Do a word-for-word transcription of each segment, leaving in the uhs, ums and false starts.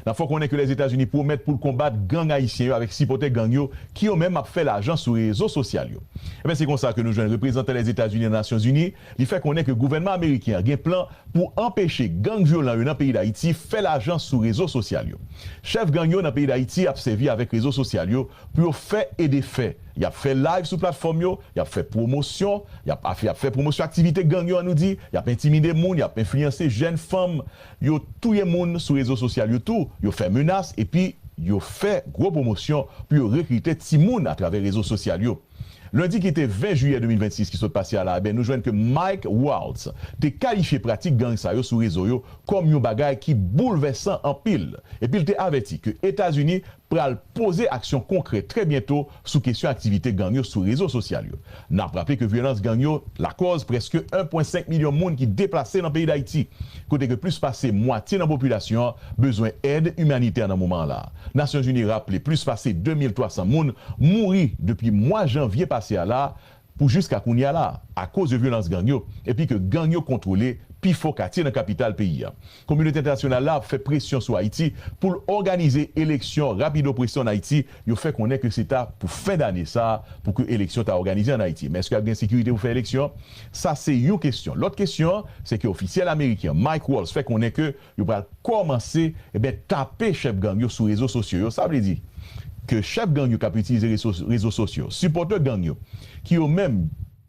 N ap fè w konnen ke Lèzetazini pwomèt pou l konbat gang ayisyen yo avèk sipòtè gang yo ki yo menm ap fè lajan sou rezo sosyal yo. Ebyen, se konsa ke nou jwenn reprezantan Lèzetazini nan Nasyonzini, li fè konnen ke gouvènman ameriken an gen plan pou anpeche gang vyolan yo nan peyi Dayiti fè lajan sou rezo sosyal yo. Chèf gang yo nan peyi Dayiti ap sèvi avèk rezo sosyal yo pou yo fè e defè. Y ap fè live sou platfòm yo, y ap fè pwomosyon, y ap, y ap fè pwomosyon aktivite gang yo, an nou di, y ap entimide moun, y ap enfliyanse jèn fanm, yo touye moun sou rezo sosyal yo tou, yo fè menas, epi yo fè gwo pwomosyon pou yo rekrite timoun atravè rezo sosyal yo. Lendi ki te ven jiyè de mil vennsis ki sot pase a la, ebyen, nou jwenn ke Mike Waltz te kalifye pratik gang sa yo sou rezo yo kòm yon bagay ki boulvèsan anpil. Epi l te avèti ke Etazini pral poze aksyon konkrè trè byento sou kesyon aktivite gang yo sou rezo sosyal yo. N ap raple ke vyolans gang yo lakòz prèske en pwen senk milyon moun ki deplase nan peyi Dayiti, kote ke plis pase mwatye nan popilasyon an bezwen èd imanitè nan moman an la. Nasyonzini raple plis pase de mil twa san moun mouri depi mwa janvye pase a la pou jiska kounye a la, akoz de vyolans gang yo, epi ke gang yo kontwole pifò katye nan kapital peyi a. Kominote entènasyonal la ap fè presyon sou Ayiti pou l òganize eleksyon rapido prese ann Ayiti. Yo fè konnen ke se ta pou fen dane sa a pou ke eleksyon ta òganize ann Ayiti. Men èske ap gen sekirite pou fè eleksyon? Sa se yon kesyon. Lòt kesyon an, se ke ofisyèl ameriken an, Mike Waltz, fè konnen ke yo pral kòmanse, ebyen, tape chèf gang yo sou rezo sosyo yo. Sa vle di ke chèf gang yo k ap itilize rezo, rezo sosyo, sipòtè gang yo, ki yo menm,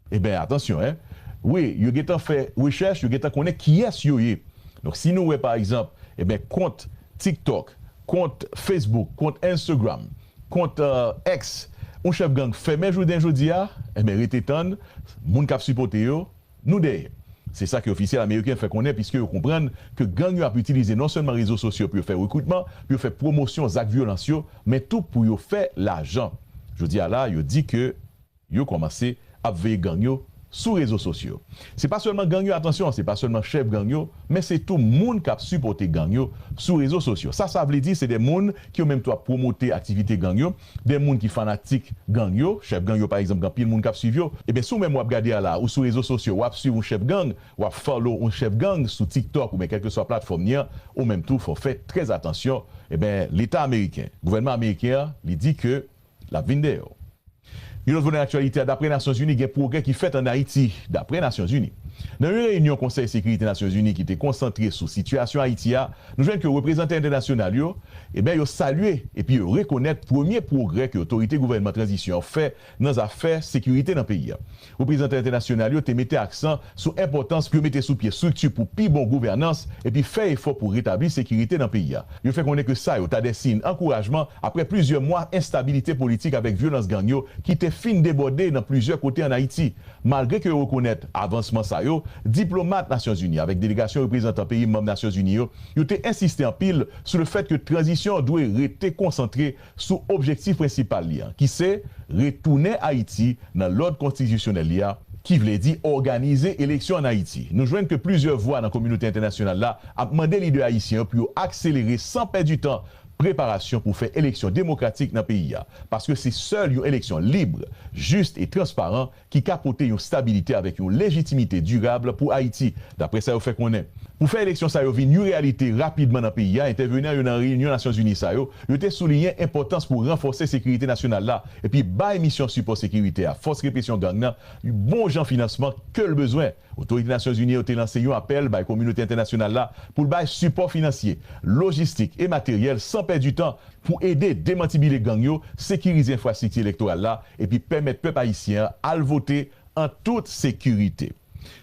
ebyen, atansyon, en, wi, yo gentan fè rechèch, yo gentan konnen kiyès yo ye. Donk, si nou wè, pa egzanp, ebyen, kont TikTok, kont Facebook, kont Instagram, kont, euh, X, yon chèf gang fèmen jounen jodi a, ebyen, rete tann, moun k ap sipòte yo, nou dèyè. Se sa ke ofisyèl ameriken fè konnen, piske yo konprann ke gang yo ap itilize non sèlman rezo sosyo pou yo fè rekritman, pou yo fè pwomosyon zak vyolans yo, men tou pou yo fè lajan. Jodi a la, yo di ke yo kòmanse ap veye gang yo sou rezo sosyo. Se pa sèlman gang yo, atansyon, se pa sèlman chèf gang yo, men se tou moun k ap sipòte gang yo sou rezo sosyo. Sa sa vle di, se de moun ki yo menm tou ap pwomote aktivite gang yo, de moun ki fanatik gang yo, chèf gang yo, pa egzanp, gen anpil moun k ap swiv yo. Ebyen, si w menm w ap gade a la, ou sou rezo sosyo, w ap swiv yon chèf gang, w ap follow yon chèf gang sou TikTok oubyen kèlkeswa platfòm li an, ou menm tou, fò w fè trè atansyon. Ebyen, Leta ameriken, gouvènman ameriken an, li di ke l ap vin dèyè w. Yon lòt volè nan aktyalite a, daprè Nasyonzini, gen pwogrè ki fèt ann Ayiti, daprè Nasyonzini. Nan yon reyinyon Konsèy Sekirite Nasyonzini ki te konsantre sou sitiyasyon Ayiti a, nou jwenn ke reprezantan entènasyonal yo, ebyen, yo salye epi yo rekonèt premye pwogrè ke otorite gouvènman tranzisyon an fè nan zafè sekirite nan peyi a. Reprezantan entènasyonal yo te mete aksan sou enpòtans pou yo mete sou pye estrikti pou pi bon gouvènans epi fè efò pou retabli sekirite nan peyi a. Yo fè konnen ke sa yo ta de siy ankourajman apre plizyè mwa enstabilite politik avèk vyolans gang yo ki te fin debòde nan plizyè kote ann Ayiti. Malgre ke yo rekonèt avansman sa yo, diplomat Nasyonzini avèk delegasyon reprezantan peyi manm Nasyonzini yo, yo te ensiste anpil sou le fèt ke tranzisyon an dwe rete konsantre sou objektif prensipal li an, ki se retounen Ayiti nan lòd konstitisyonèl li a, ki vle di òganize eleksyon ann Ayiti. Nou jwenn ke plizyè vwa nan kominote entènasyonal la ap mande lidè ayisyen yo pou yo akselere san pèdi tan preparasyon pou fè eleksyon demokratik nan peyi a, paske se sèl yon eleksyon lib, jis e transparan ki ka pote yon stabilite avèk yon lejitimite dirab pou Ayiti, daprè sa yo fè konnen. Pou fè eleksyon sa yo vin yon reyalite rapidman nan peyi a, entèvenan yo nan reyinyon Nasyonzini sa yo, yo te souliyen enpòtans pou ranfòse sekirite nasyonal la, epi bay misyon sipò sekiritè a, fòs represyon gang nan, bon jan finansman ke l bezwen. Otorite Nasyonzini yo te lanse yon apèl bay kominote entènasyonal la pou l bay sipò finansye, lojistik e materyèl san pèdi tan pou ede demantibile gang yo, sekirize enfrastrikti elektoral la, epi pèmèt pèp ayisyen an al vote an tout sekirite.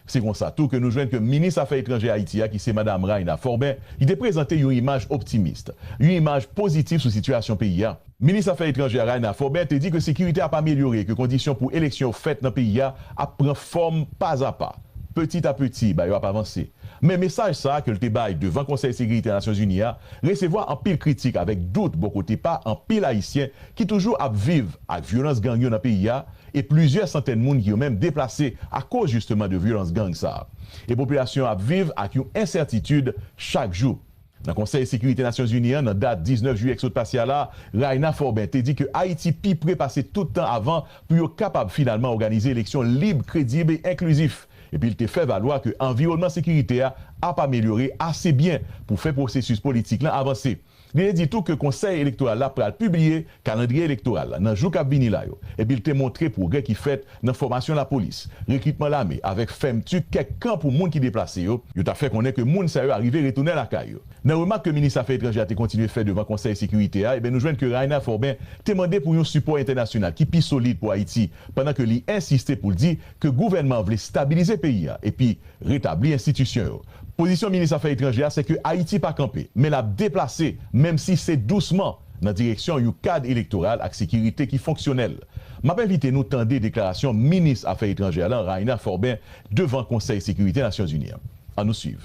Se konsa tou ke nou jwenn ke minis afè etranjè Ayiti a, ki se madam Raina Forben, li te prezante yon imaj optimis, yon imaj pozitif sou sitiyasyon peyi a. Minis afè etranjè a, Raina Forben, te di ke sekirite ap amelyore, ke kondisyon pou eleksyon yo fèt nan peyi a ap pran fòm pazapa, peti a peti, bagay yo ap avanse. Men mesaj sa a ke l te bay devan Konsèy Sekirite Nasyonzini a resevwa anpil kritik avèk dout bò kote pa anpil Ayisyen ki toujou ap viv ak vyolans gang yo nan peyi a, e plizyè santèn moun ki yo menm deplase akoz jisteman de vyolans gang sa a. E popilasyon an ap viv ak yon ensètitid chak jou. Nan Konsèy Sekirite Nasyonzini an, nan dat diznèf jiyè k sot pase a la, Raina Forben te di ke Ayiti pi pre pase tout tan avan pou yo kapab finalman òganize eleksyon lib, kredib e enklizif. Epi l te fè valwa ke anviwònman sekirite a ap amelyore ase byen pou fè pwosesis politik lan avanse. Li te di tou ke Konsèy Elektoral la pral pibliye kalandriye elektoral la nan jou k ap vini la yo, epi l te montre pwogrè ki fèt nan fòmasyon lapolis, rekritman lame, avèk fèmti kèk kan pou moun ki deplase yo, yo t ap fè konnen ke moun sa yo arive retounen lakay yo. Nan remak ke minis afè etranjè a te kontinye fè devan Konsèy Sekirite a, ebyen, nou jwenn ke Rainer Forben te mande pou yon sipò entènasyonal ki pi solid pou Ayiti, pandan ke li ensiste pou l di ke gouvènman an vle stabilize peyi a epi retabli enstitisyon yo. Pozisyon minis afè etranjè a, se ke Ayiti pa kanpe, men l ap deplase, menm si se dousman, nan direksyon yon kad elektoral ak sekirite ki fonksyonèl. M ap envite nou tande deklarasyon minis afè etranjè la, Rainer Forben, devan Konsèy Sekirite Nasyonzini an. Ann nou swiv.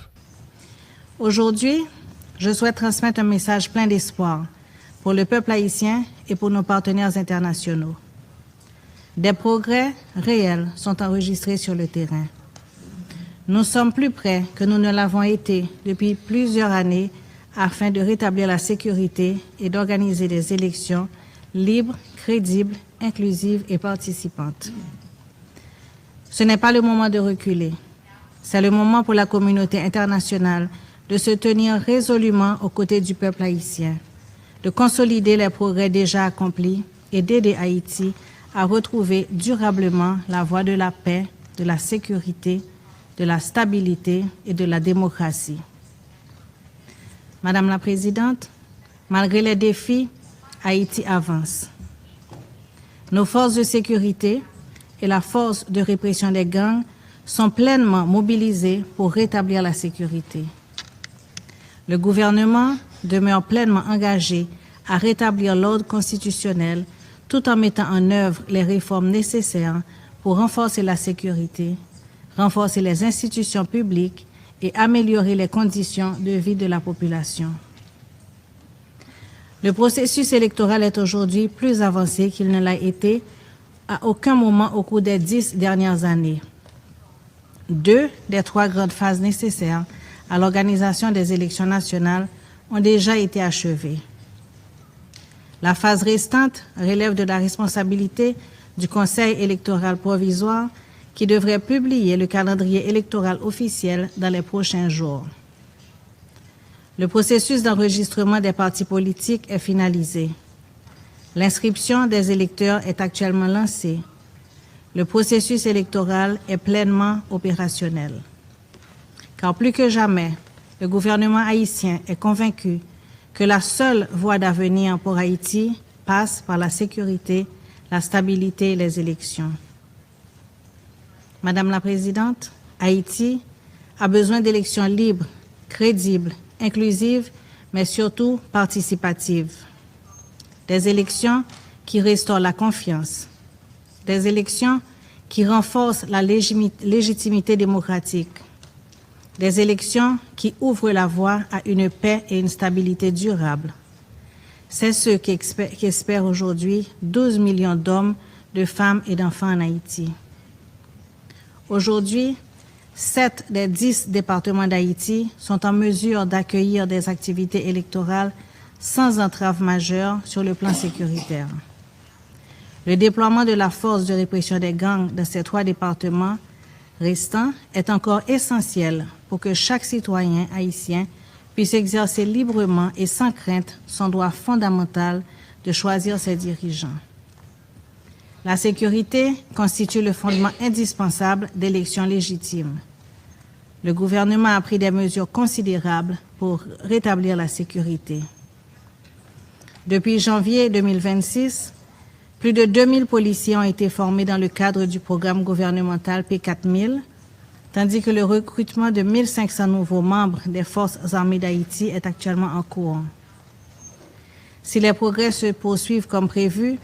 Aujourd'hui, je souhaite transmettre un message plein d'espoir pour le peuple haïtien et pour nos partenaires internationaux. Des progrès réels sont enregistrés sur le terrain. Nous sommes plus près que nous ne l'avons été depuis plusieurs années afin de rétablir la sécurité et d'organiser des élections libres, crédibles, inclusives et participantes. Ce n'est pas le moment de reculer. C'est le moment pour la communauté internationale de se tenir résolument aux côtés du peuple haïtien, de consolider les progrès déjà accomplis et d'aider Haïti à retrouver durablement la voie de la paix, de la sécurité, de la stabilité et de la démocratie. Madame la Présidente, malgré les défis, Haïti avance. Nos forces de sécurité et la force de répression des gangs sont pleinement mobilisées pour rétablir la sécurité. Le gouvernement demeure pleinement engagé à rétablir l'ordre constitutionnel tout en mettant en œuvre les réformes nécessaires pour renforcer la sécurité, renforcer les institutions publiques et améliorer les conditions de vie de la population. Le processus électoral est aujourd'hui plus avancé qu'il ne l'a été à aucun moment au cours des dix dernières années. Deux des trois grandes phases nécessaires à l'organisation des élections nationales ont déjà été achevées. La phase restante relève de la responsabilité du Conseil électoral provisoire qui devrait publier le calendrier électoral officiel dans les prochains jours. Le processus d'enregistrement des partis politiques est finalisé. L'inscription des électeurs est actuellement lancée. Le processus électoral est pleinement opérationnel. Car plus que jamais, le gouvernement haïtien est convaincu que la seule voie d'avenir pour Haïti passe par la sécurité, la stabilité et les élections. Madame la Présidente, Haïti a besoin d'élections libres, crédibles, inclusives, mais surtout participatives. Des élections qui restaurent la confiance. Des élections qui renforcent la légimi- légitimité démocratique. Des élections qui ouvrent la voie à une paix et une stabilité durables. C'est ce qu'expè- qu'espèrent aujourd'hui douze millions d'hommes, de femmes et d'enfants en Haïti. Aujourd'hui, sept des dix départements d'Haïti sont en mesure d'accueillir des activités électorales sans entrave majeure sur le plan sécuritaire. Le déploiement de la force de répression des gangs dans ces trois départements restants est encore essentiel pour que chaque citoyen haïtien puisse exercer librement et sans crainte son droit fondamental de choisir ses dirigeants. La sécurité constitue le fondement indispensable d'élections légitimes. Le gouvernement a pris des mesures considérables pour rétablir la sécurité. Depuis janvier deux mille vingt-six, plus de deux mille policiers ont été formés dans le cadre du programme gouvernemental P quatre mille, tandis que le recrutement de mille cinq cents nouveaux membres des Forces armées d'Haïti est actuellement en cours. Si les progrès se poursuivent comme prévu,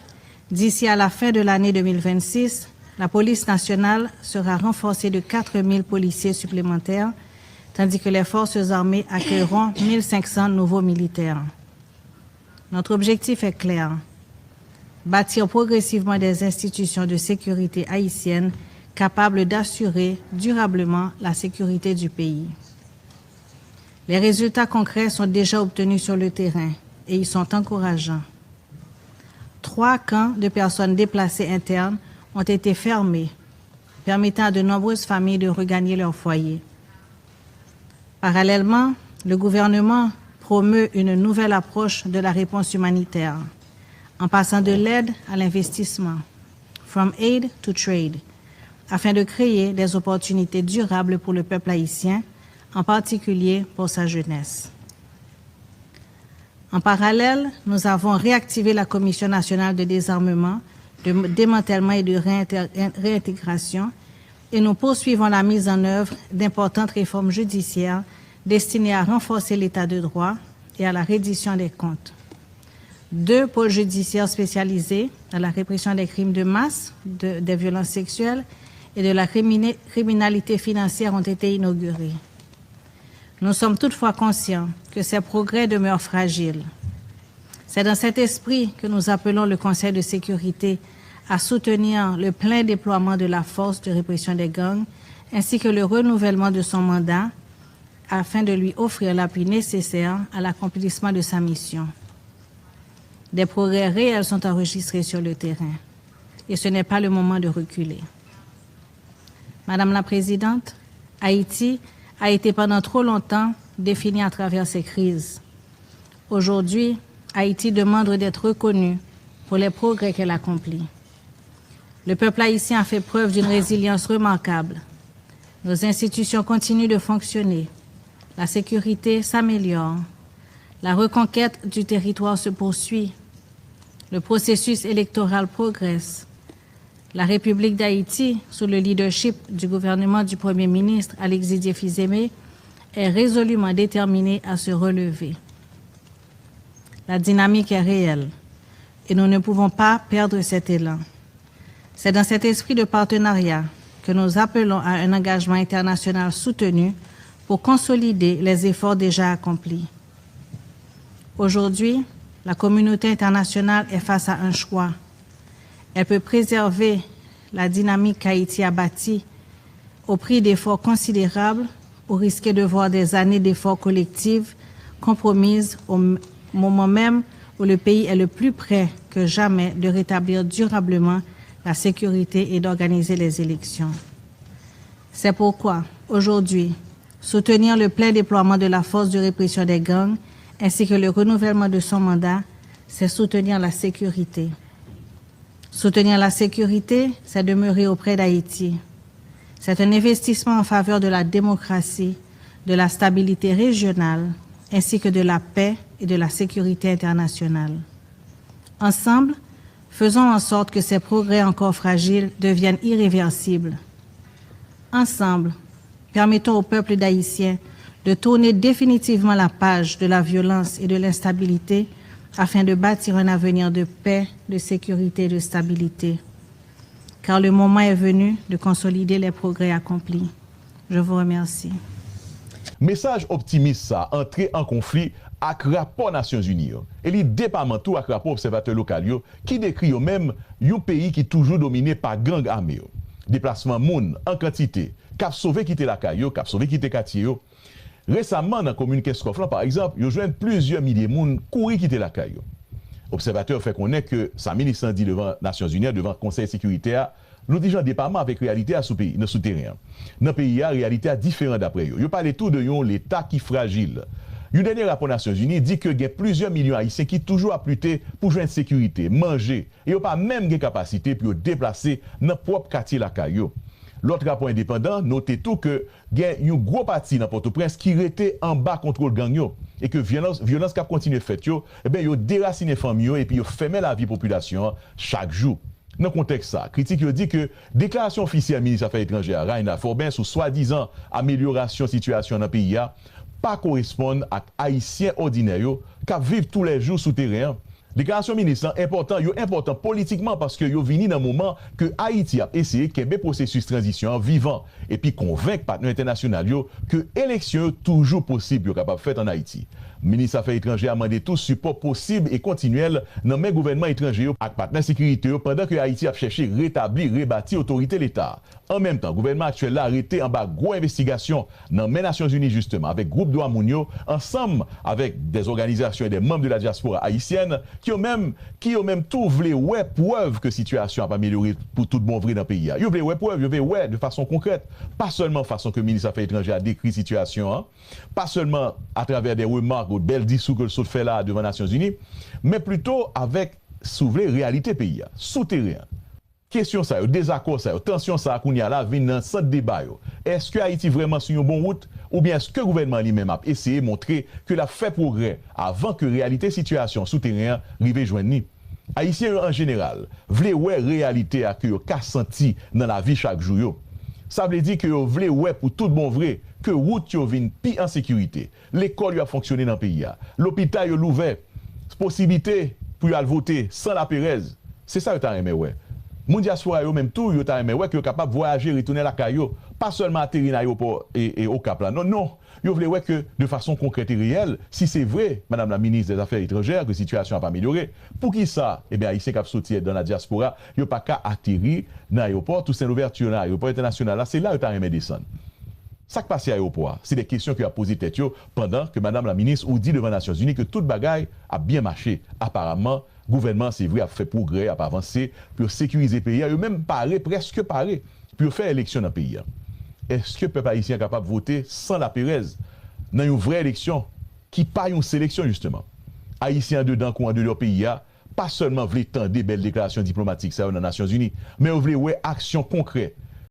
d'ici à la fin de l'année deux mille vingt-six, la police nationale sera renforcée de quatre mille policiers supplémentaires, tandis que les forces armées accueilleront mille cinq cents nouveaux militaires. Notre objectif est clair : bâtir progressivement des institutions de sécurité haïtiennes capables d'assurer durablement la sécurité du pays. Les résultats concrets sont déjà obtenus sur le terrain et ils sont encourageants. Trois camps de personnes déplacées internes ont été fermés, permettant à de nombreuses familles de regagner leur foyer. Parallèlement, le gouvernement promeut une nouvelle approche de la réponse humanitaire, en passant de l'aide à l'investissement, from aid to trade, afin de créer des opportunités durables pour le peuple haïtien, en particulier pour sa jeunesse. En parallèle, nous avons réactivé la Commission nationale de désarmement, de démantèlement et de réinté- réintégration, et nous poursuivons la mise en œuvre d'importantes réformes judiciaires destinées à renforcer l'état de droit et à la reddition des comptes. Deux pôles judiciaires spécialisés dans la répression des crimes de masse, de- des violences sexuelles et de la criminé- criminalité financière ont été inaugurés. Nous sommes toutefois conscients que ces progrès demeurent fragiles. C'est dans cet esprit que nous appelons le Conseil de sécurité à soutenir le plein déploiement de la force de répression des gangs ainsi que le renouvellement de son mandat afin de lui offrir l'appui nécessaire à l'accomplissement de sa mission. Des progrès réels sont enregistrés sur le terrain et ce n'est pas le moment de reculer. Madame la Présidente, Haïti a été pendant trop longtemps définie à travers ses crises. Aujourd'hui, Haïti demande d'être reconnue pour les progrès qu'elle accomplit. Le peuple haïtien a fait preuve d'une résilience remarquable. Nos institutions continuent de fonctionner. La sécurité s'améliore. La reconquête du territoire se poursuit. Le processus électoral progresse. La République d'Haïti, sous le leadership du gouvernement du Premier ministre Alex Didier Fils-Aimé, est résolument déterminée à se relever. La dynamique est réelle et nous ne pouvons pas perdre cet élan. C'est dans cet esprit de partenariat que nous appelons à un engagement international soutenu pour consolider les efforts déjà accomplis. Aujourd'hui, la communauté internationale est face à un choix. Elle peut préserver la dynamique qu'Haïti a bâtie au prix d'efforts considérables ou risquer de voir des années d'efforts collectifs compromises au m- moment même où le pays est le plus près que jamais de rétablir durablement la sécurité et d'organiser les élections. C'est pourquoi, aujourd'hui, soutenir le plein déploiement de la force de répression des gangs ainsi que le renouvellement de son mandat, c'est soutenir la sécurité. Soutenir la sécurité, c'est demeurer auprès d'Haïti. C'est un investissement en faveur de la démocratie, de la stabilité régionale, ainsi que de la paix et de la sécurité internationale. Ensemble, faisons en sorte que ces progrès encore fragiles deviennent irréversibles. Ensemble, permettons au peuple d'Haïtien de tourner définitivement la page de la violence et de l'instabilité afin de bâtir un avenir de paix, de sécurité et de stabilité. Car le moment est venu de consolider les progrès accomplis. Je vous remercie. Mesaj optimis sa a antre an konfli ak rapò Nasyonzini yo, e li depaman tou ak rapò obsèvatè lokal yo ki dekri yo menm yon peyi ki toujou domine pa gang ame yo. Deplasman moun an kantite k ap sove kite lakay yo, k ap sove kite katye yo. Resaman, nan komin Kenskòf lan, pa egzanp, yo jwenn plizyè milye moun kouri kite lakay yo. Obsèvatè yo fè konnen ke sa minis lan di devan Nasyonzini an, devan Konsèy Sekirite a, lotijan depaman avèk reyalite a sou peyi, nan sou teren an. Nan peyi a, reyalite a diferan dapre yo. Yo pale tou de yon Leta ki frajil. Yon dènye rapò Nasyonzini di ke gen plizyè milyon Ayisyen ki toujou ap lite pou jwenn sekirite, manje, e yo pa menm gen kapasite pou yo deplase nan pwòp katye lakay yo. Lòt rapò endepandan note tou ke gen yon gwo pati nan Pòtoprens ki rete anba kontwòl gang yo, e ke vyolans, vyolans k ap kontinye fèt yo, ebyen, yo derasinen fanmi yo epi yo fèmen lavi popilasyon an chak jou. Nan kontèks sa a, kritik yo di ke deklarasyon ofisyèl minis afè etranjè a, Rayna Faubin, sou swadizan amelyorasyon sitiyasyon an nan peyi a, pa koresponn ak Ayisyen òdinè yo k ap viv toulèjou sou teren an. Deklarasyon minis lan enpòtan, yo enpòtan politikman paske yo vini nan moman ke Ayiti ap eseye kenbe pwosesis tranzisyon an vivan epi konvenk patnè entènasyonal yo ke eleksyon yo toujou posib yo kapab fèt ann Ayiti. Minis afè etranjè a mande tou sipò posib e kontinyèl nan men gouvènman etranje yo ak patnè sekirite yo pandan ke Ayiti ap chèche retabli, rebati otorite Leta a. An menm tan, gouvènman aktyèl la rete anba gwo envestigasyon nan men Nasyonzini jisteman, avèk gwoup dwa moun yo, ansanm avèk des organisations et des membres de la diaspora haïtienne, ki yo menm, ki yo menm tou vle wè prèv ke sitiyasyon ap amelyore pou tout bon vre nan peyi a. Yo vle wè prèv, yo vle wè de fason konkrèt, pa sèlman fason ke minis afè etranjè a dekri sitiyasyon an, pa sèlman atravè de remak bèl diskou ke l sot fè la a devan Nasyonzini, men plito avèk, si w vle, reyalite peyi a, sou teren an. Kesyon sa yo, dezakò sa yo, tansyon sa a kounye a la vin nan sant deba yo. Èske Ayiti vrèman sou yon bon wout? Oubyen èske gouvènman an li menm ap eseye montre ke l ap fè pwogrè avan ke reyalite sitiyasyon sou teren an rive jwenn li? Ayisyen yo an jeneral vle wè reyalite a ke yo ka santi nan lavi chak jou yo. Sa vle di ke yo vle wè pou tout bon vre ke wout yo vin pi an sekirite, lekòl yo ap fonksyone nan peyi a, lopital yo louvè, posiblite pou yo al vote san laperèz. Se sa yo ta renmen wè. Moun dyaspora yo menm tou, yo ta renmen wè ke yo kapab vwayaje, retounen lakay yo, pa sèlman ateri nan ayewopò e, e Okap la. Non, non. Yo vle wè ke, de fason konkrèt e reyèl, si se vre, Madam la Ministre des Affaires Étrangères, ke sitiyasyon ap amelyore, poukisa, ebyen, Ayisyen k ap soti nan la dyaspora, yo pa ka ateri nan ayewopò Toussaint Louverture, nan ayewopò entènasyonal la, se la yo ta renmen desann? Sa k pase ayewopò a? Se de kesyon ke y ap poze tèt yo pandan ke Madam la Minis ou di devan Nasyonzini ke tout bagay ap byen mache. Aparaman, gouvènman an, se vre, ap fè pwogrè, ap avanse pou yo sekirize peyi a. Yo menm pare, prèske pare, pou yo fè eleksyon nan peyi a. Èske pèp ayisyen an kapab vote san laperèz nan yon vrè eleksyon ki pa yon seleksyon, jisteman? Ayisyen andedan kou andeyò peyi a pa sèlman vle tande bèl deklarasyon diplomatik sa yo nan Nasyonzini, men yo vle wè aksyon konkrè